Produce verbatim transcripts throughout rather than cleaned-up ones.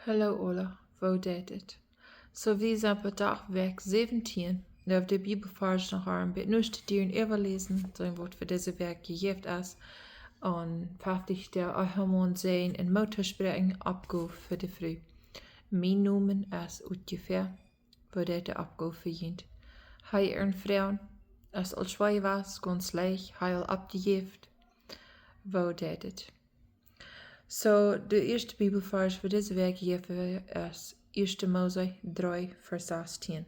Hallo aula, woo jeit et? Soo, wie sent bie Dach Wäakj säwentieen. Wie haben de Bibelvarsch noch een bät nu studieren, äwaläsen, seenen waut fa dise Wäakj jejäft es. Un feftich Doag Ehemaun sennen un Moot to spräakjen, Oppgow fa de Fru. Mien Nomen es Utjefäa. Woo jeit de Oppgow fa junt? Hee, äare Frues, es aul schwoa jewast, gaunz leicht, hee aul oppjejäft? Woo jeit et? Soo, de ieeschte Bibelvarsch fa dise Wäakj jejäft es ieeschte Mose dree, Varsch sastieen.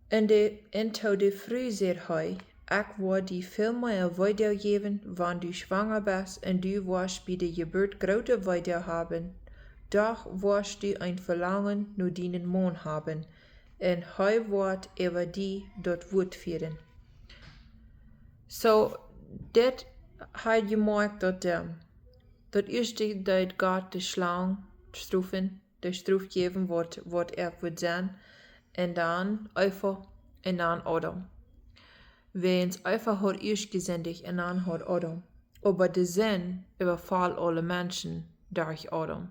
Un de, un to de Fru säd hee: Ekj woa die väl mea Weedoag jäwen, wan du schwanga best, un du woascht bie de Jeburt groote Weedoag haben, doch woascht du een Velangen no dienen Maun haben, un hee woat äwa die daut Wuat fieren. Soo, dit haft jemoakt daut, ähm, daut ieeschte deed Gott de Schlang strofen, de Strof jäwen waut, waut et wudd sennen, un dan Eva, un dan Adam. Wäajens Eva haud ieescht jesindicht un dan haud Adam. Oba de Sind äwafoll aule Menschen derch Adam.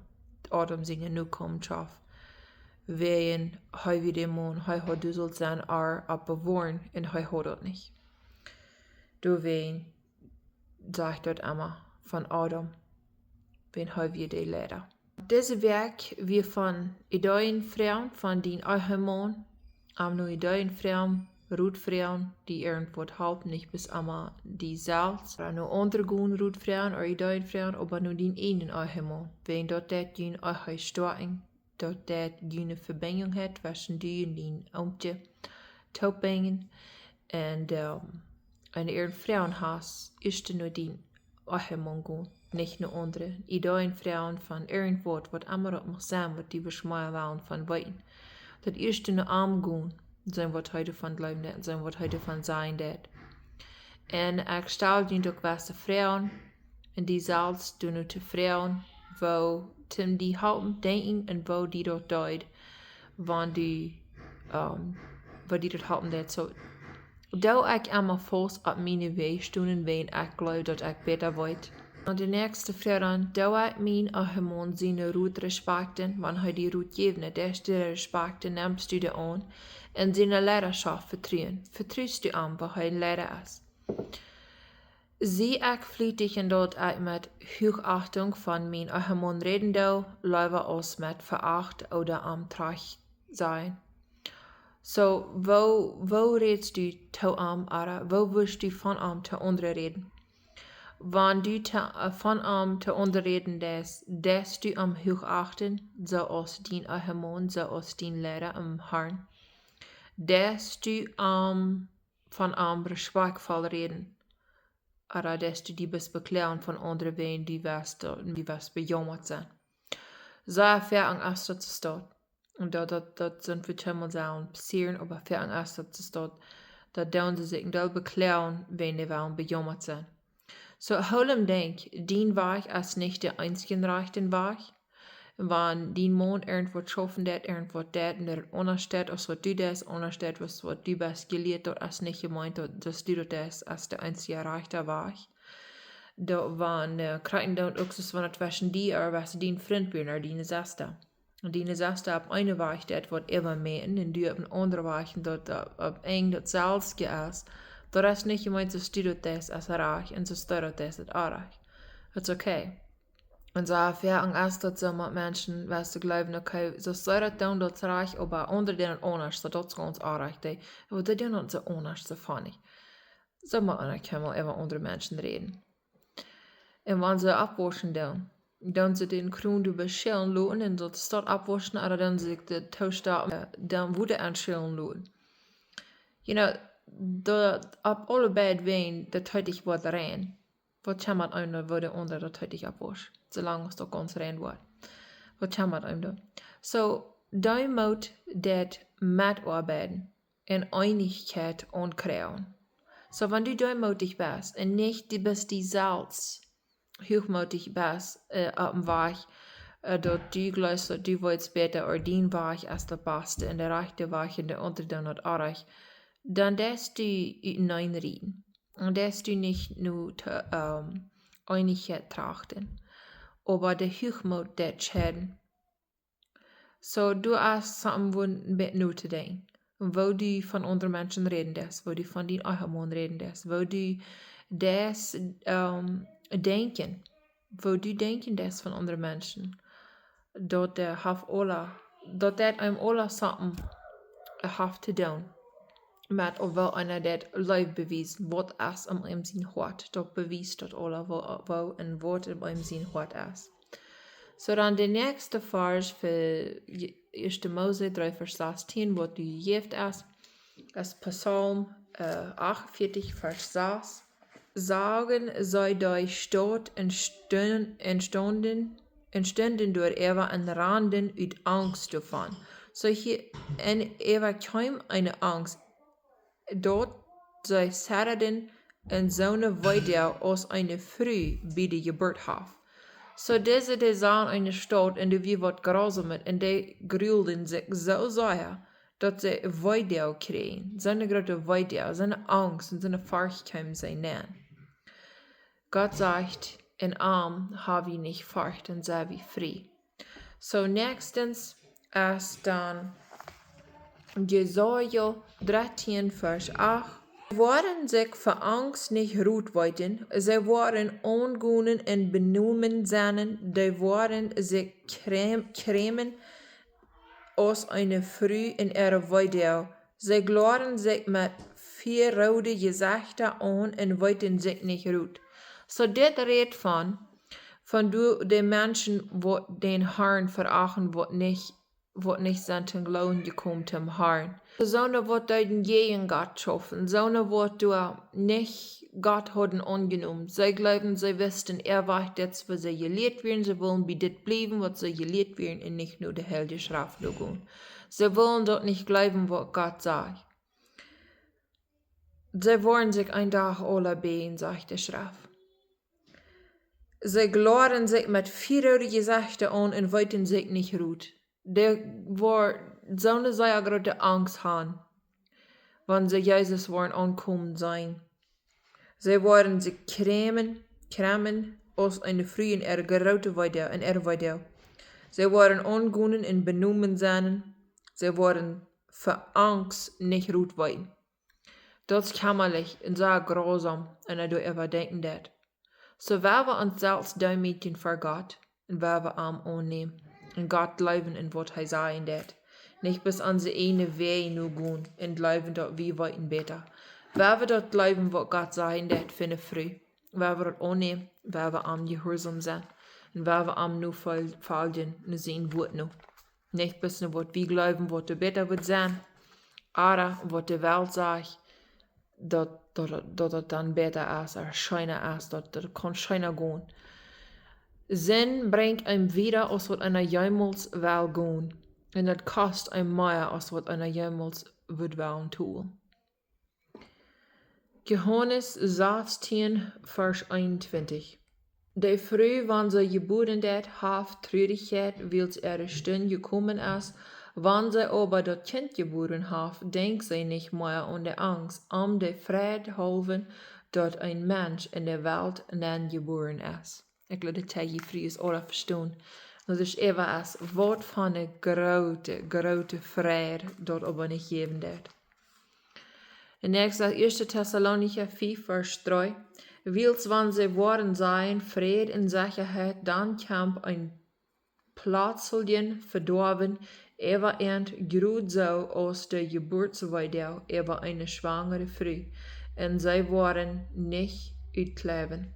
Adam siene Nokomenschoft. Wäajens hee wia de Maun, hee haud jesullt sennen, ar oppbewoaren, un hee haud daut nich. Doawäajen sajcht daut emma von Adam, wäajens hee wia de Leida. Dise Wäakj wia von Ideen froagen von dien Ehemaun, am no Ideen froagen, Rot froagen, die irjentwaut halpen, nich bloos emma die selfst, oda no aundre gonen Rot froagen, oda Ideen froagen, oba no dien eejnen Ehemaun. Wäajens daut deit june Ehe stoakjen, daut deit june Vebinjunk tweschen die un dien Oomkje toopbinjen. Un, ähm, wan du irjent Froagen hast, ieescht no dien Ehemaun gonen, nich no aundre. Ideen froagen von irjentwaut, waut emma daut mucht sennen, waut du west mea wellen von weeten. Daut ieeschte no am gonen, seenen waut hee doavon jleewen deit, seenen waut hee doavon sajen deit. Un ekj stal die uk waut to froagen, un die selfst doonen to froagen, woo toom die halpen denkjen un woo die daut deed, wan du, ähm, woo die daut halpen deed. Soo, doo ekj emma faust opp mienen Wajch stonen, wäajens ekj jleew daut ekj bäta weet? Un de näakjste Froag dan: Doo ekj mien Ehemaun sienen Rot respakjten, wan hee die Rot jeft, dee ieeschte Respakjt, nemst du dän aun, un siene Leidaschoft vetruen? Vetrust du am, wan hee een Leida es? Sie ekj flietich en daut ekj met Huachachtunk von mien Ehemaun räden doo, leewa aus met Veracht ooda am trigj sajen? Soo, woo, woo rätst du to am, ooda woo wurscht du von am to aundre räden? Wan du to, äh, von am to aundre räden deist, deist du am huach achten, soo aus dien Ehemaun, soo aus dien Leida em Harn? Deist du am, von am respektvoll räden? Ooda deist du die bloos bekloagen von aundre, wäajens du west, du west bejaumat sennen? Soo, foaken es daut soo. Un daut, daut, daut sent fa kjeenmol sellen passieren, oba foaken es daut soo, daut doonen see sikj een Deel bekloagen, wäajens dee wellen bejaumat sennen. Soo, hool em denkj, dien Wajch es nich de eensje rajchte Wajch. Wan dien Maun irjentwaut schaufen deit, irjentwaut deit, un daut aundasch deit aus waut du deist, aundasch deit aus waut du best jelieet, daut es nich jemeent daut, daut du daut deist, es de eensje rajchte Wajch. Daut wan, äh, krakjt dan uk soo, wan et tweschen die, ooda waut dien Frint wia, ooda diene Sesta. Un diene Sesta opp eenen Wajch deit waut äwa mie, un du opp eenen aundren Wajch, un daut, äh, opp eent daut selwje es, daut es nich jemeent daut du daut deist es rajcht, un soo aus du daut deist es orrajcht. It's okay. Un soo, foaken es daut soo met Menschen, waut see jleewen, okay, soo aus see daut doonen, daut es rajcht, oba aundre doonen aundasch, soo daut es gaunz orrajcht, dee, oba dee doonen daut soo aundasch, soo funny. Soo mott eena kjeenmol äwa aundre Menschen räden. Un wan see oppwauschen doonen, doonen see dän Kron doa bie schellen loten un daut staut oppwauschen, ooda doonen see sikj de Toast, äh, dan Wota aunschellen loten. You know, daut opp aule beid Wäaj, daut heet ekj woat rein. Waut kjemmat eent, woo de aundre daut heet ekj oppwausch? Soo lang aus daut gaunz rein woat. Waut kjemmat eent daut? Soo, Deemoot deit metoabeiden un Eenichkjeit aunkjrieen. Soo, wan du deemootich best un nich du best die selfst, huachmootich best, äh, opp een Wajch, äh, daut du jleefst daut du weetst bäta, ooda dien Wajch es de baste un de rajchte Wajch un de aundre doonen daut orrajcht, dan deist du uteneen rieten. Un deist du nich no to, ähm, Eenichkjeit trachten. oba de Huachmoot deit scheiden. So, du hast something woo een bät notodenkjen. Woo du von aundre Menschen räden deist, woo du von dien Ehemaun räden deist, woo du deist, ähm, denkjen, woo du denkjen deist von aundre Menschen. Daut dee haft aula, daut deit eenem aula something haft to doonen met, auf woo eena deit Leew bewiesen, waut es aun eenem sien Hoat. Daut bewiest daut aula, woo, woo un waut aun eenem sien Hoat es. So dan de näakjste Varsch fa Je-, Ieeschte Mose dree Varsch sastieen, waut du jeft es, es Psalm, äh, achtunvieetich Varsch sas. Sagen see dee Staut un stun-, un stunden, un stunden doaräwa un randen ut Angst doavon. So hia, un äwa kjeem eene Angst, daut see zeddaden un soone Weedoag aus eene Fru bie de Jeburt haft. So dise, dee sagen eene Staut un doa wia waut Grausamet un dee grulden sikj soo sea, daut see Weedoag kjrieejen. Soone groote Weedoag, soone Angst un soone Forcht kjeem see nenn. Gott sajcht, enn am ha wie nich Forcht un sent wie frie. So, näakjstens es dan Jesaja dartieen Varsch acht. See woaren sikj fa Angst nich Rot weeten, see woaren aungonen un benomen sennen, dee woaren sikj kjrem-, kjremen aus eene Fru enn äare Weedoag. See kloaren sikj met fiearoode Jesechta aun un weeten sikj nich Rot. So dit rät von, von du, de Menschen, waut dän Harn verachten, waut nich, waut nich sent toom Gloowen jekomen, toom Harn. Soone, waut deeden jäajen Gott schaufen, soone, waut doa nich Gott hauden aunjenomen. See jleewden, see wisten, äa wia dit, woo see jelieet wieren, see wullen bie dit bliewen, waut see jelieet wieren, un nich no de Heilje Schreft no gonen. See wullen daut nich jleewen, waut Gott sajcht. See woaren sikj een Dach aula bäjen, sajcht de Schreft. See kloaren sikj met fiearoode Jesechta aun un weeten sikj nich Rot. Dee woaren soone sea groote Angst han, wan see Jesus woaren aunkomen seenen. See woaren sikj kjremen, kjremen aus eene Fru enn äare groote Weedoag, enn äare Weedoag. See woaren aungonen un benomen sennen. See woaren fa Angst nich Rot weeten. Daut es kjammalich un sea grausam, wan eena doaräwa denkjen deit. So woa wie ons selfst deemootjen ver Gott un woa wie am aunnämen un Gott jleewen enn waut hee sajen deit. Nich bloos onse ieejne Wäaj no gonen un jleewen, daut wie weeten bäta. Woa wie daut jleewen, waut Gott sajen deit fa eene Fru. Woa wie daut aunnämen, woa wie am jehuarsom sennen un woa wie am no fol-, foljen, no sien Wuat no. Nich bloos no waut wie jleewen, waut doa bäta woat sennen, ooda waut de Welt sajcht, daut, daut, daut, daut dan bäta es, ooda scheena es, daut, daut kaun scheena gonen. Sind brinjt eenem wieda aus waut eena jemols well gonen. Un daut kost eenem mea aus waut eena jemols wudd wellen doonen. Johanes sastieen, Varsch eenuntwintich. De Fru, wan see jebuaren deit, haft Trurichkjeit, wiels äare Stund jekomen es. Wan see oba daut Kjint jebuaren haft, denkjt see nich mea aun de Angst, om de Freid haulwen, daut een Mensch enn de Welt nenn jebuaren es. Ekj jleew, daut jie Frues aula vestonen. Daut es äwa aus waut fa eene groote, groote Freid daut oba nich jäwen deit. Un näakjst es Ieeschte Tessalonicha fiew, Varsch dree. Wiels wan see woaren sajen, Fräd un Sechaheit, dan kjemt een plotseljen Vedoawen äwa an, jrod soo aus de Jeburtsweedoag äwa eene schwangre Fru, un see woaren nich utkjleewen.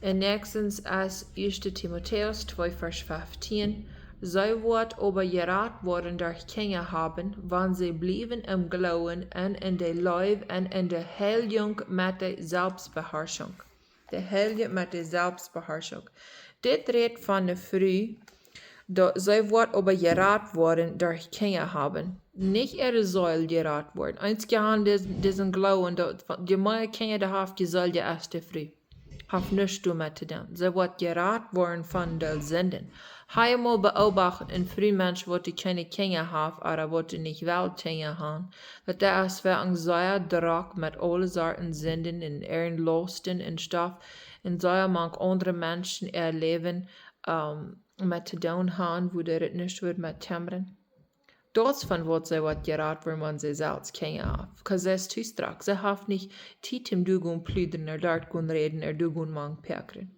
Un näakjstens es Ieeschte Timotäus twee, Varsch fieftieen. See woat oba jerat woaren derch Kjinja haben, wan see bliewen em Gloowen un enn de Leew un enn de Heiljunk met de Selfstbeharschunk. De Heiljunk met de Selfstbeharschunk. Dit rät von eene Fru, daut see woat oba jerat woaren derch Kjinja haben. Nich äare Seel jerat woaren. Eenje han dis-, disen Gloowen, daut, je mea Kjinja dee haft, je seeliga es de Fru. Haft nuscht doamet to doonen. See woat jerat woaren von de Sinden. Hab mol beobacht, een Frumensch, waut dee kjeene Kjinja haft, ooda waut dee nich well Kjinja han, daut dee es werkjlich sea drock met aule Sorten Sinden un äare Lausten un Stoff. Un sea mank aundre Menschen äa Läwen, ähm, met to doonen haben, wua dee daut nich wudden met kjemmren. Daut es von waut see woat jerat woaren, wan see selfst Kjinja haft. 'Cause see es too strak. See haft nich Tiet om doa gonen pludren, ooda doa gonen räden, ooda doa gonen mank päakjren.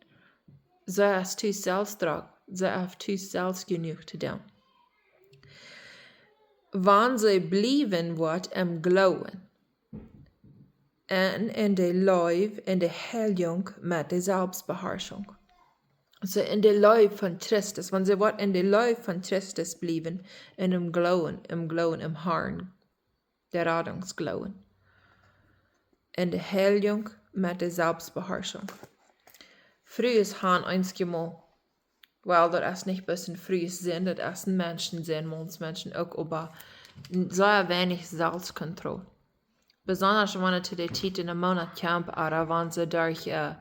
See es too selfst strak. See haft too selfst jenuach to doonen. Wan see bliewen woat em Gloowen. Un en de Leew, en de Heiljunk met de Selfstbeharschunk. Soo en de Leew von Christus, wan see woat en de Leew von Christus bliewen, un em Gloowen, em Gloowen, em Harn, de Radungsgloowen. En de Heiljunk met de Selfstbeharschunk. Frues haben eenjemol, well, daut es nich bloos een Frues Sind, daut es een Menschen Sind, Maunsmenschen uk, oba sea weinich Selfstkontroll. Besonda wan et to de Tiet en de Moonat kjemt, ooda wan see derch, äh,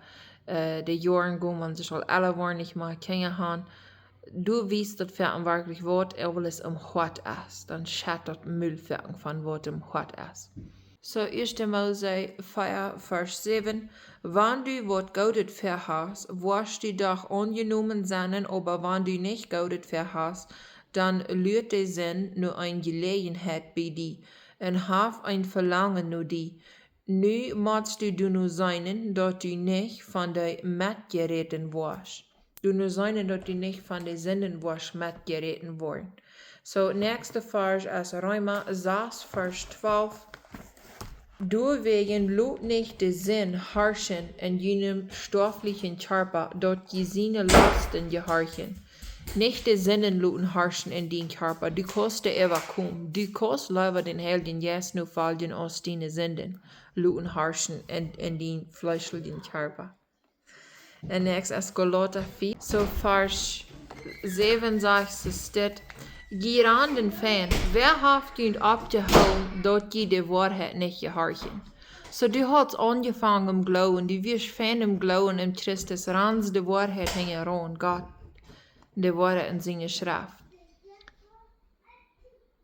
äh, de Joaren gonen, wan see aul ella woaren nich mea Kjinja haben, du weetst daut fa een werkjlich waut, ooda waut em Hoat es, dan schett daut Mul fa een von waut em Hoat es. Soo, Ieeschte Mose vea, Varsch säwen: Wan du waut Goodet väahast, woascht du doch aunjenomen sennen, oba wan du nich Goodet väahast, dan luat de Sind no eene Jeläajenheit bie die, un haft een Velangen no die. Nu motst du doano seenen, daut du nich von dee metjeräten woascht. Doano seenen, daut du nich von de Sinden woascht metjeräten woaren. Soo, näakjste Varsch es Reema sas, Varsch twalf. Doawäajen lot nich de Sind harschen en junem stoaflichen Kjarpa, daut jie siene Losten jehorchen. Nich de Sinden loten harschen en dien Kjarpa. Du kaust dee äwakomen. Du kaust leewa dän Heiljen Jeist nofoljen aus diene Sinden loten harschen en, en dien fleeschlichen Kjarpa. Un näakjst es Galata vea. Soo Varsch säwen sajcht et dit: Jie randen fein, wäa haft junt oppjehoolen, daut jie de Woarheit nich jehorchen? Soo, du hast aunjefongen em Gloowen, du wieescht fein em Gloowen, em Christus, rannst de Woarheit hinjaraun, Gott, de Woarheit en siene Schreft.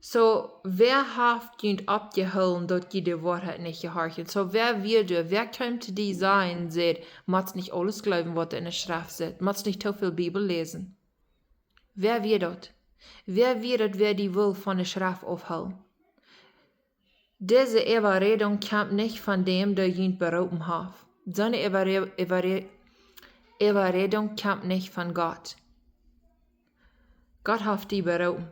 Soo, wäa haft junt oppjehoolen, daut jie de Woarheit nich jehorchen? Soo, wäa wia doa, wäa kjeem to die sajen, säd: Motst nich aules jleewen, waut en de Schreft steit, motst nich too väl Bibel läsen? Wäa wia daut? Wäa wia daut, wäa die wull von de Schreft aufhoolen? Dise Äwarädunk kjemt nich von däm, dee junt beroopen haft. Soone Äware-, Äware-, Äwarädunk kjemt nich von Gott. Gott haft die beroopen.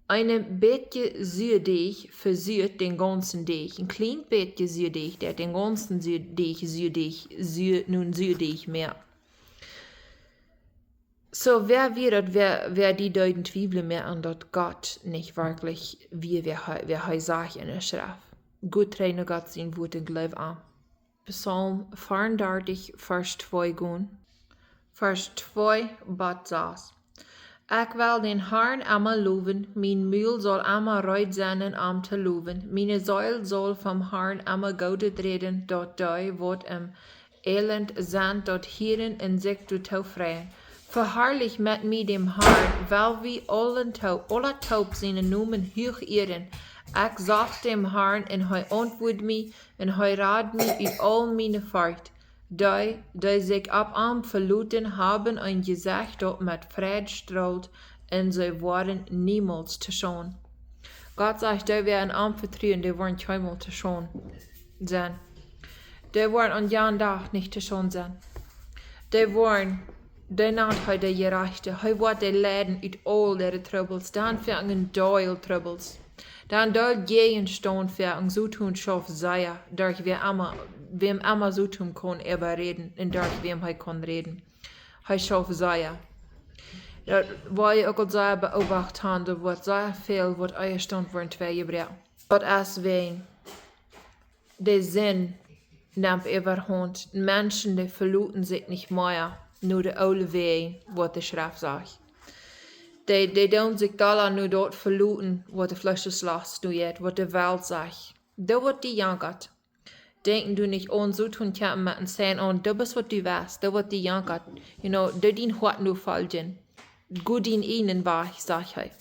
Een bät Suadeajch vesuat dän gaunzen Deajch. Een kjlien bät Suadeajch, dee dän gaunzen Sua-, Deajch, Suadeajch, Sua-, nu Suadeajch moakt. Soo, wäa wia daut, wäa, wäa die deeden twiewlen moaken, daut Gott nich werkjlich wia, wäa hee, wäa hee sajcht en de Schreft? Jie reinen Gott sien Wuat un jleewen aun. Psalm veeaundartich, Varsch twee gonen. Varsch twee bat sas. Ekj well dän Harn emma lowen, mien Mul saul emma reed sennen, am to lowen. Miene Seel saul vom Harn emma Goodet räden, daut dee, waut em Elend sent, daut hieren un sikj doatoo freien. Veharlicht met mie dän Harn, wiels wie aula toop, aula toop sienen Nomen huach ieren. Ekj socht dän Harn un hee auntwuad mie, un hee rad mie ut aul miene Forcht. Dee, dee sikj opp am veloten, haben een Jesecht, daut met Freid strolt, un see woaren niemols to Schaund. Gott sajcht, dee, wäa aun am vetruen, dee woaren kjeenmol to Schaund sennen. Dee woaren aun jan Dach nich to Schaund sennen. Dee woaren, dee nant hee de Jerajchte. Hee woat dee leiden ut aul äare Trubbels, dan fa een Deel Trubbels. Dan dee Jäajenstaunt fa een Soton schauft sea, derch wäm emma, wäm emma Soton kaun äwaräden un derch wäm hee kaun räden. Hee schauft sea. Daut woa jie uk aul sea beobacht haben, doa woat sea väl, woat ea staunt woaren, twee jebroaken. Daut es wäajen de Sind nemt äwahaunt. Menschen, dee veloten sikj nich mea no de oole Wäaj, waut de Schreft sajcht. Dee, dee doonen sikj aula no daut veloten, waut de Fleescheslost nu jeit, waut de Welt sajcht. Daut woat die jankat. Denkjen du nich aun, Soton kjemt met een Sign aun, daut es waut du west, daut woat die jankat. You know, dee dien Hoat nofoljen. Go dienen eenen Wajch, sajcht hee.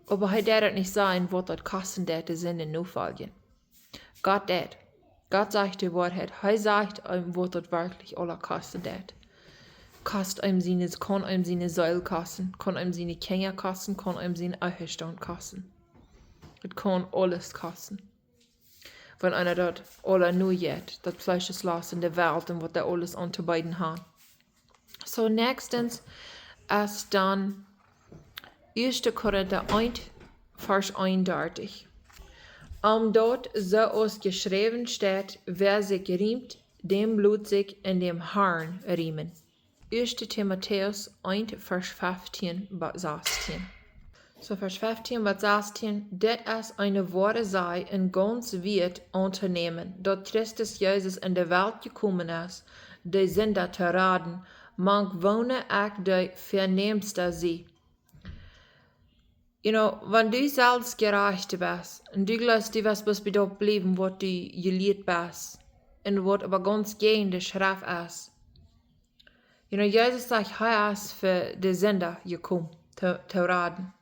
Oba hee deit daut nich sajen, waut daut kosten deit, de Sind nofoljen. Gott deit. Gott sajcht de Woarheit. Hee sajcht eenem, waut daut werkjlich aula kosten deit. Kost eenem siene, kaun eenem siene Seel kosten, kaun eenem siene Kjinja kosten, kaun eenem sienen Ehestaunt kosten. Daut kaun aules kosten. Wan eena daut aula nu jeit, daut Fleesch es los en de Welt un waut doa aules auntobeeden haft. Soo, näakjstens es dan Ieeschte Korinta eent, Varsch eenundartich. Om daut, soo aus jeschräwen steit, wäa sikj riemt, däm lot sikj en däm Harn riemen. Ieeschte Timotäus eent, Varsch feftieen bat sastieen. Soo, Varsch feftieen bat sastieen: Dit es eene woare Sach un gaunz wieet auntonämen, daut Christus Jesus en de Welt jekomen es, de Sinda to raden, mank woone ekj de vernämsta sie. You know, wan du selfst jerajcht best un du jleefst, du woascht bloos bie daut bliewen, waut du jelieet best, un waut oba gaunz jäajen de Schreft es. You know, Jesus sajcht, hee es fa de Sinda jekomen to, to raden.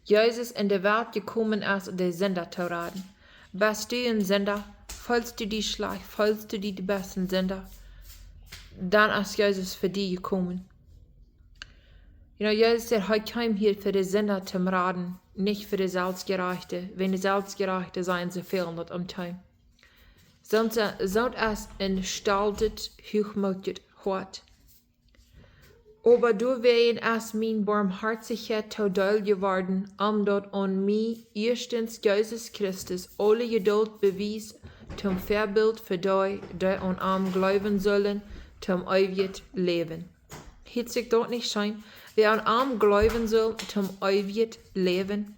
Jesus en de Welt jekomen es, de Sinda to raden. Best du een Sinda? Feelst du die schlajcht? Feelst du die de besta Sinda? Dan es Jesus fa die jekomen. You know, Jesus säd, hee kjeem hia fa de Sinda to raden, nich fa de Selfstjerajchte. Wan de Selfstjerajchte sent, see fälen daut om to. Soont, soont es een stoltet, huachmootjet Hoat. Oba doawäajen es mie Boamhoatichkjeit to Deel jeworden, om daut aun mie ieeschtens Jesus Christus aule Jeduld bewiest, toom Väabilt fa dee, dee aun am jleewen sellen, toom eewjet Läwen. Hieet sikj daut nich scheen? Wäa aun am jleewen saul, toom eewjet Läwen.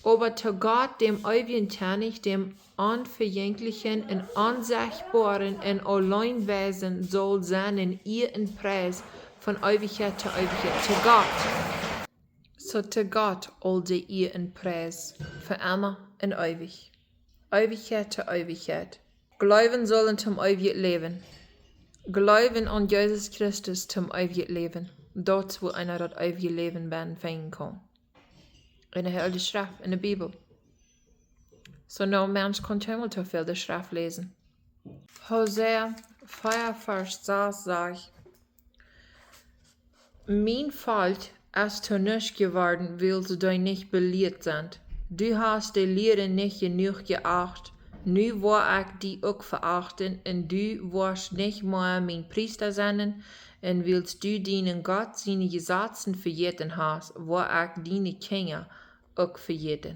Oba to Gott, däm eewjen Kjennich, däm onvejänkjlichen un onsechtboaren un auleen weisen, saul sennen Ea un Pries von Eewichkjeit to Eewichkjeit. To Gott. Soo to Gott aul de Ea un Pries, fa emma un eewich. Eewichkjeit to Eewichkjeit. Jleewen sellen toom eewjet Läwen. Jleewen aun Jesus Christus toom eewjet Läwen. Daut es, wua eena daut eewje Läwen bennen finjen kaun. En de Heilje Schreft, en de Bibel. Soo, no, Mensch kaun kjeenmol too väl de Schreft läsen. Hosea vea, Varsch sas sajcht: Mien Volkj es to nuscht jeworden, wiels dee nich belieet sent. Du hast de Lieren nich jenuach jeacht. Nu woa ekj die uk veachten, un du woascht nich mea mien Priesta sennen, un wiels du dienen Gott siene Jesazen vejäten hast, woa ekj diene Kjinja uk vejäten.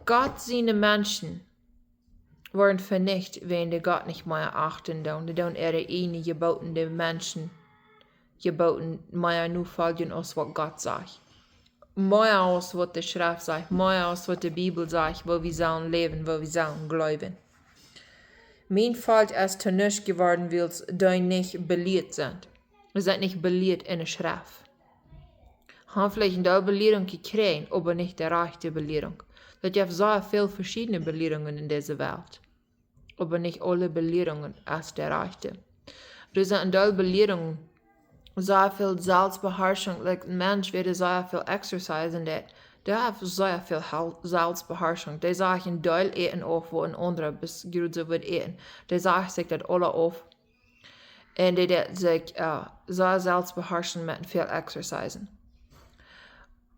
Gott siene Menschen woaren venicht, wan dee Gott nich mea achten doonen. Dee doonen äare ieejne Jeboten, de Menschen Jeboten, mea nofoljen aus waut Gott sajcht. Mea aus waut de Schreft sajcht, mea aus waut de Bibel sajcht, woo wie sellen läwen, woo wie sellen jleewen. Mien Volkj es to nuscht jeworden, wiels dee nich belieet sent. Dee sent nich belieet en de Schreft. Han veleicht eene Belierunk jekjräajen, oba nich de rajchte Belierunk. Daut jeft sea väl veschiedne Belierungen en dise Welt. Oba nich aule Belierungen es de rajchte. Doa sent een Deel Belierungen, sea väl Selfstbeharschunk, like, een Mensch, wäa sea väl exercisen deit, dee haft sea väl Hel-, Selfstbeharschunk. Dee sajcht een Deel Äten auf, wua een aundra bloos jrod soo wudd äten. Dee sajcht sikj daut aula auf. Un dee deit sikj, äh, sea selfst beharschen met väl exercisen.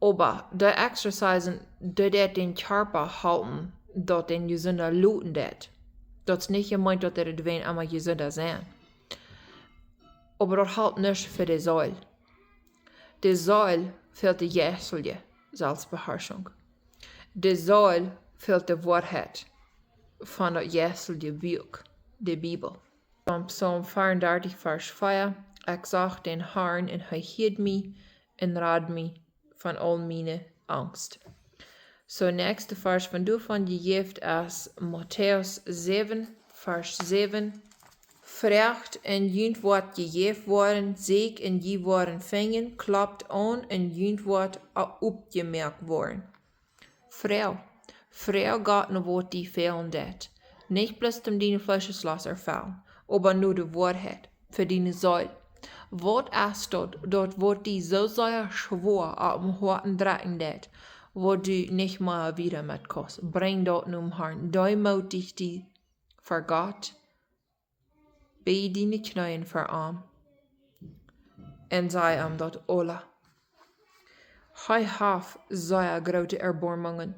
Oba dee exercisen, dee deit dän Kjarpa halpen, daut dee jesunda läwen deit. Daut es nich jemeent, daut dee doawäajen emma jesunda sent. Oba daut halpt nuscht fa de Seel. De Seel fält de jeistelje Selfstbeharschunk. De Seel fält de Woarheit von daut jeistelje Buak, de Bibel. Von Psalm vea un dartich, Varsch vea: Ekj socht dän Harn un hee hieed mie un rad mie von aul miene Angst. Soo, näakjste Varsch, waut doavon jejäft es Matäus säwen, Varsch säwen: Froagt un junt woat jejäft woaren, sieekjt un jie woaren finjen, klopt aun un junt woat o-, opjemoakt woaren. Froag. Froag Gott no waut die fälen deit. Nich bloos om diene Fleescheslost erfellen, oba no de Woarheit fa diene Seel. Waut es daut, daut waut die soo sea schwoa oppem Hoaten drekjen deit? waut du nich mea wieda met kaust. Brinj daut nom Harn. Deemootich die ver Gott. Bie diene Kjneeen ver am. Un saj am daut aula. Hee haft sea groote Erboarmungen.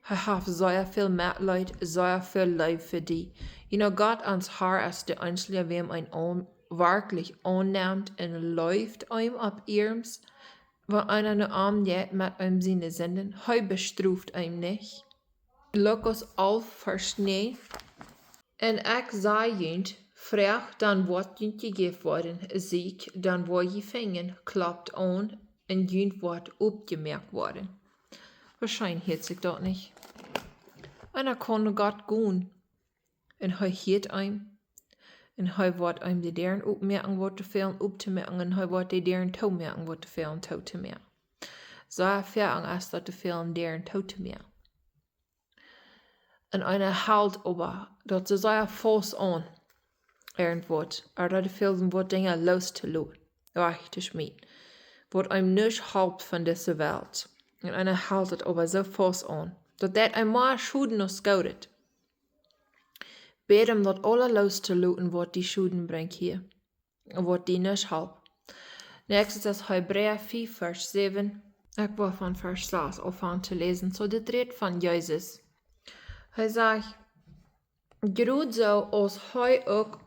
Hee haft sea väl Metleet, sea väl Leew fa die. You know, Gott, ons Har, es de eensja, wäm een aun-, werkjlich aunnemt un leeft am opp iernst. Wan eena no am jeit met am siene Sinden, hee bestroft am nich. Lukas alf, Varsch näajen. Un ekj saj junt, froagt, dan woat junt jejäft woaren, sieekjt, dan woa jie finjen, klopt aun, un junt woat oppjemoakt woaren. Woo scheen hieet sikj daut nich? Eena kaun no Gott gonen, un hee hieet am, un hee woat am de Däaren oppmoaken, waut to fälen opptomoaken, un hee woat de Däaren toomoaken, waut to fälen tootomoaken. Soo, Erfoarunk es daut, to fälen Däaren tootomoaken. Un eena helt oba daut soo sea faust aun, irjentwaut, ooda daut fält, waut Dinja loostoloten, wajchtoschmieten, waut am nuscht halpt von dise Welt. Un eena helt daut oba soo faust aun, daut daut am mea Schoden aus Goodet. Bäd am daut aula loostoloten, waut die Schoden brinjt hia, un waut die nuscht halpt. Näakjstet es Hebräa fief, Varsch säwen. Ekj well von Varsch sas aunfangen to läsen. Soo, dit rät von Jesus. Hee sajcht, jrod soo aus hee uk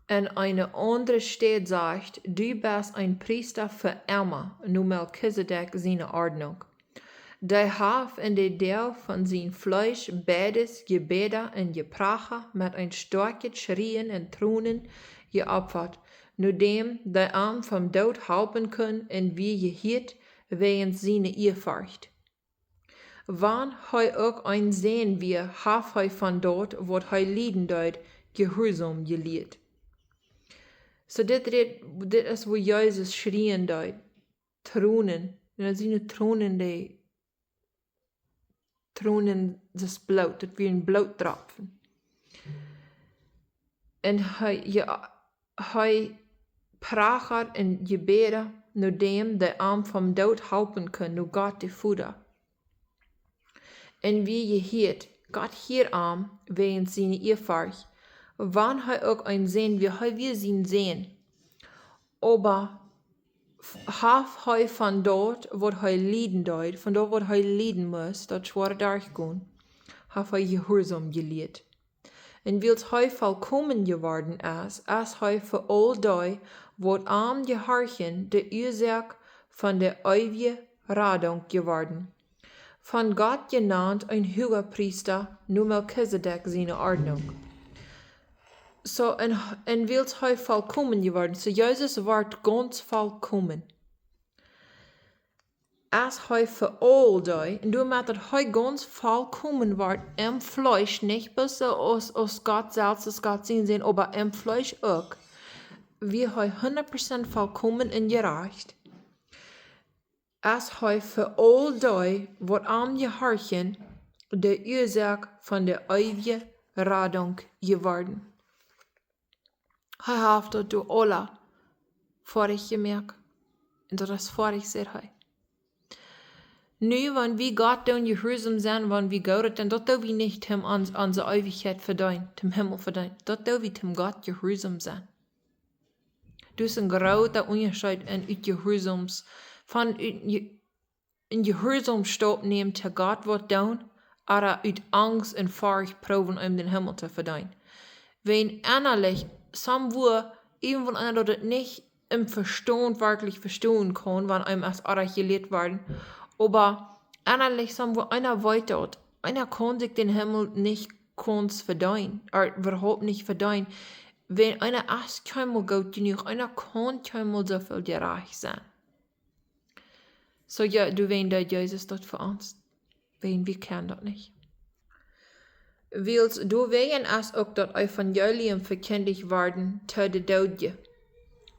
aun eene aundre Städ sajcht, du best een Priesta fa emma, no Melchisedek siene Ordnunk. Dee haft en de Doag von sien Fleesch beides Jebäda un Jepracha met een stoakjet Schrieen un Tronen jeopfat, no däm dee am vom Doot halpen kunn un wia jehieet wäajens siene Ieefurcht. Wan hee uk een Sän wia, haft hee von daut, waut hee lieden deed, Jehuarsaum jelieet. Soo, dit rät, dit es, woo Jesus schrieen deed. Tronen. Un dan siene Tronen, dee Tronen, daut Bloot, daut wia een Blootdropfen. Un hee, jo, hee prachat un jebäd no däm, dee am vom Doot halpen kunn, no Gott de Voda. Un wia jehieet, Gott hieed am wäajens siene Ieefurcht. Wan hee uk een Sän wia, hee wia sien Sän. Oba f-, haft hee von daut, waut hee lieden deed, von daut, waut hee lieden must, daut schwoare derchgonen, haft hee Jehuarsaum jelieet. Un wiels hee volkomen jeworden es, es hee fa aul dee, waut am jehorchen, de Uasoak von de eewje Radunk jeworden. Von Gott jenant een Huagepriesta no Melchisedek siene Ordnunk. Soo, un, un wiels hee volkomen jeworden, soo Jesus wort gaunz volkomen. Es hee fa aul dee, un doamet daut hee gaunz volkomen wort em Fleesch, nich bloos soo aus, aus Gott selfst, aus Gott sien Sän, oba em Fleesch uk, wia hee hundat Prozent volkomen un jerajcht, es hee fa aul dee, waut am jehorchen, de Uasoak von de eewje Radunk jeworden. Hee haft daut doa aula foadich jemoakt. Un daut es foadich, sajcht hee. Nu, wan wie Gott doonen jehuarsom sennen, wan wie Gott doonen, daut doo wie nich om ons, onse Eewichkjeit vedeenen, om Himmel vedeenen. Daut doo wie om Gott jehuarsom sennen. Daut es een groota Unjascheet en ut Jehuarsoms, von ut Je-, een Jehuarsom Staup nämen to Gott waut doonen, ooda ut Angst un Forcht proowen om dän Himmel to vedeenen. Wan ennalich, somewhere, even wan eena daut nich em Vestaunt werkjlich vestonen kaun, wan eenem es oajch jelieet worden, oba ennalich, somewhere, eena weet daut, eena kaun sikj dän Himmel nich gaunz vedeenen, ooda äwahaupt nich vedeenen. Wan eena es kjeenmol goot jenuach, eena kaun kjeenmol soo väl jerajcht sennen. Soo jo, doawäajen deed Jesus daut fa ons. Wäajen wie kjennen daut nich. Wiels doawäajen es uk daut Evangelium vekjindicht worden to de Doodje.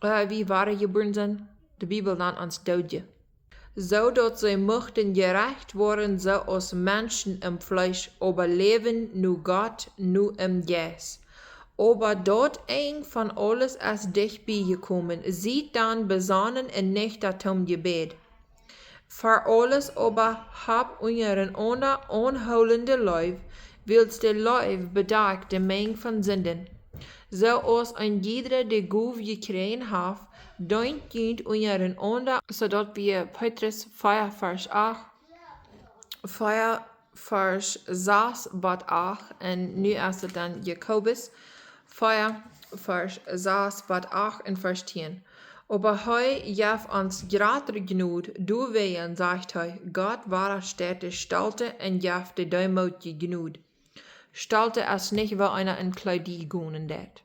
Äh, wie wadajebuaren sent, de Bibel nant ons Doodje. Soo daut see muchten jerajcht woaren, soo aus Menschen em Fleesch, oba läwen no Gott, no em Jeist. Oba daut Enj von aules es dicht bie jekomen. Siet dan besonnen un nuchter toom Jebäd. Ver aules oba hab unjarenaunda aunhoolende Leew, wiels de Leew bedakjt de Menj von Sinden. Soo aus een jiedra de Gow jekjräajen haft, deent junt unjarenaunda, soo daut wia Petrus vea Varsch acht, vea Varsch sas bat acht, un nu es et dan Jakobus vea Varsch sas bat acht un Varsch tieen. Oba hee jeef ons jratre Jnod, doawäajen sajcht hee: Gott wadaschteit de Stolte un jeft de Deemootje Jnod. Stolte es nich, woo eena en Kjleeda gonen deit.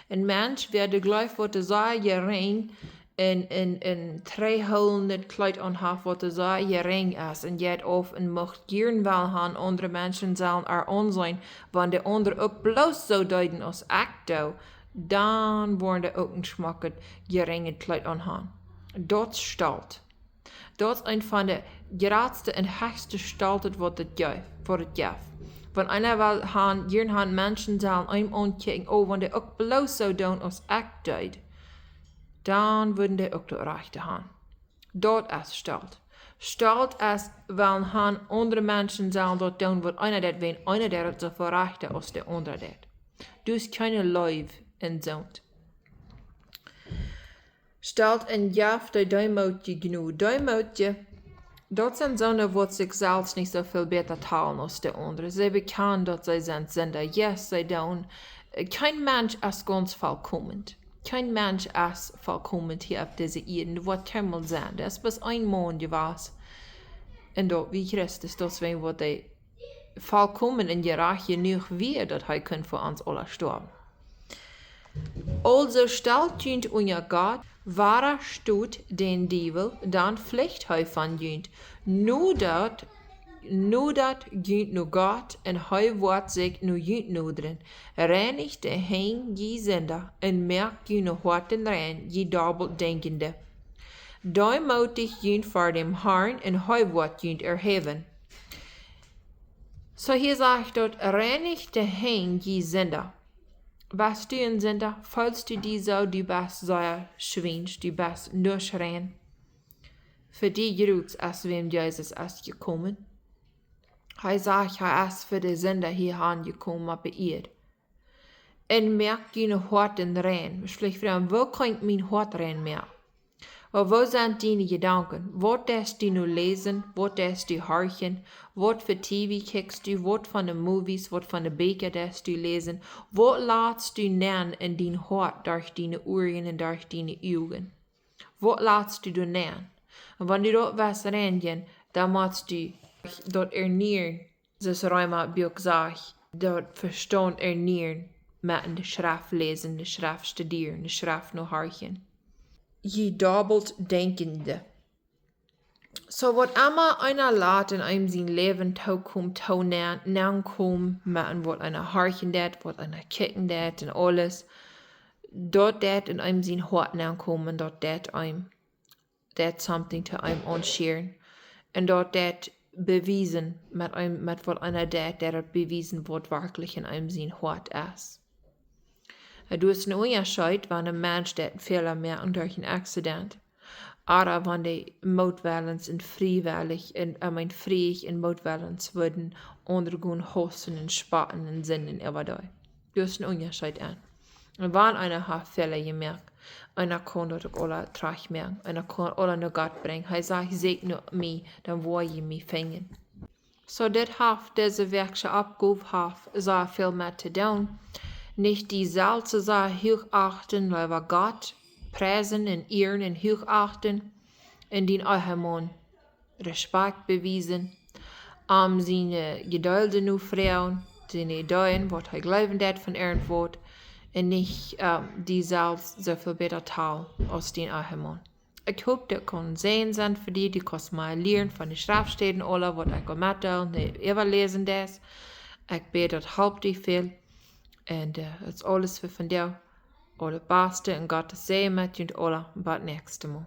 Een Mensch, wäa de Jleew, waut de sea jerinj un, un, un trigjhoolendet Kjleet aun haft, waut de sea jerinj es, un jeit auf un mucht jieren well han, aundre Menschen sellen ar aunseenen, wan de aundre uk bloos soo deeden aus ekj doo, dan woaren dee uk een schmocket, jerinjet Kjleet aun han. Daut es Stolt. Daut es eent von de jratste un hechste Stoltet, waut et jeft, waut et jeft. Wan eena well han, jieren han, Menschen sellen eenem aunkjikjen: "Oh, wan dee uk bloos soo doonen aus ekj deed, dan wudden dee uk daut Rajchte han." Daut es Stolt. Stolt es wellen han, aundre Menschen sellen daut doonen, waut eena deit, wan eena deit et soo väl rajchta aus de aundra deit. Du hast kjeene Leew en soont. Stolt un jeft de Deemootje Jnod. Deemootje, daut sent soone, waut sikj selfst nich soo väl bäta talen aus de aundre. See bekjanen, daut see sent Sinda. Yes, see doonen. Kjeen Mensch es gaunz vollkomen. Kjeen Mensch es vollkomen hia opp dise Ieed. Daut woat kjeenmol sennen. Doa es bloos een Maun jewast, un daut wia Christus. Daut es wäajen waut hee vollkomen un jerajcht jenuach wia, daut hee kunn fa ons aula stoawen. Aulsoo stolt junt unja Gott, wadastot dän Diewel, dan flicht hee von junt. Nodat, nodat junt no Gott, un hee woat sikj no junt nodren. Reinicht de Henj, jie Sinda, un moakt june Hoaten rein, jie Dobbeldenkjende. Deemootijt junt ver däm Harn, un hee woat junt erhäwen. Soo hia sajcht daut: "Reinicht de Henj, jie Sinda." Best du een Sinda? Feelst du die soo, du best sea schwiensch, du best nuscht rein? Fa die jruts es, wäm Jesus es jekomen. Hee sajcht, hee es fa de Sinda hia han jekomen opp de Ieed. Un moakt june Hoaten rein. Veleicht froagen: "Woo kaun ekj mien Hoat rein moaken?" Oba woo sent diene Jedanken? Waut deist du nu läsen? Waut deist du horchen? Waut fa T V kjikjst du? Waut von de movies, waut von de Bieekja deist du läsen? Waut latst du nenn en dien Hoat derch diene Uaren un derch diene Uagen? Waut latst du doa nenn? Un wan du daut west reinjen, dan motst du daut ernieren, soo aus Reema Buak sajcht, daut Vestaunt ernieren met de Schreft läsen, de Schreft studieren, de Schreft nohorchen. Jie Dobbeldenkjende. Soo, waut emma eena lat en eenem sien Läwen tookomen, too nenn, nennkomen, met waut eena horchen deit, waut eena kjikjen deit un aules, daut deit en eenem sien Hoat nennkomen, daut deit eenem, deit something to eenem aunschieren. Un daut deit bewiesen, met eenem, met waut eena deit, deit daut bewiesen, waut werkjlich en eenem sien Hoat es. Doa es een Unjascheet, wan een Mensch deit een Fäla moaken derch een Accident, ooda wan dee mootwellens un friewellich un, I mean, friewellich un mootwellens wudden aundre gonen hausen un spotten un Sinden äwa dee. Doa es een Unjascheet aun. Un wan eena haft Fäla jemoakt, eena kaun daut uk aula trajcht moaken, eena kaun aula no Gott brinjen. Hee sajcht: "Sieekjt no mie, dan woa jie mie finjen." Soo, dit haft, dise Wäakjsche Oppgow haft sea väl met to doonen. Nich die selfst sea huach achten, leewa Gott priesen un ieren un huach achten, un dien Ehemaun Respekt bewiesen, am siene Jedanken nofroagen, siene Ideeen, waut hee jleewen deit von irjentwaut, un nich, ähm, die selfst soo väl bäta talen aus dien Ehemaun. Ekj hop, dit kunn een Säajen sennen fa die, du kaust mea lieren von de Schreftstäden, aule waut ekj aul metdeeld, dee äwaläsen deed. Ekj bäd, daut halpt die väl. Un, äh, daut es aules fa vondoag. Aulet Baste un Gott sien Säajen met junt aula. Bat näakjstet Mol.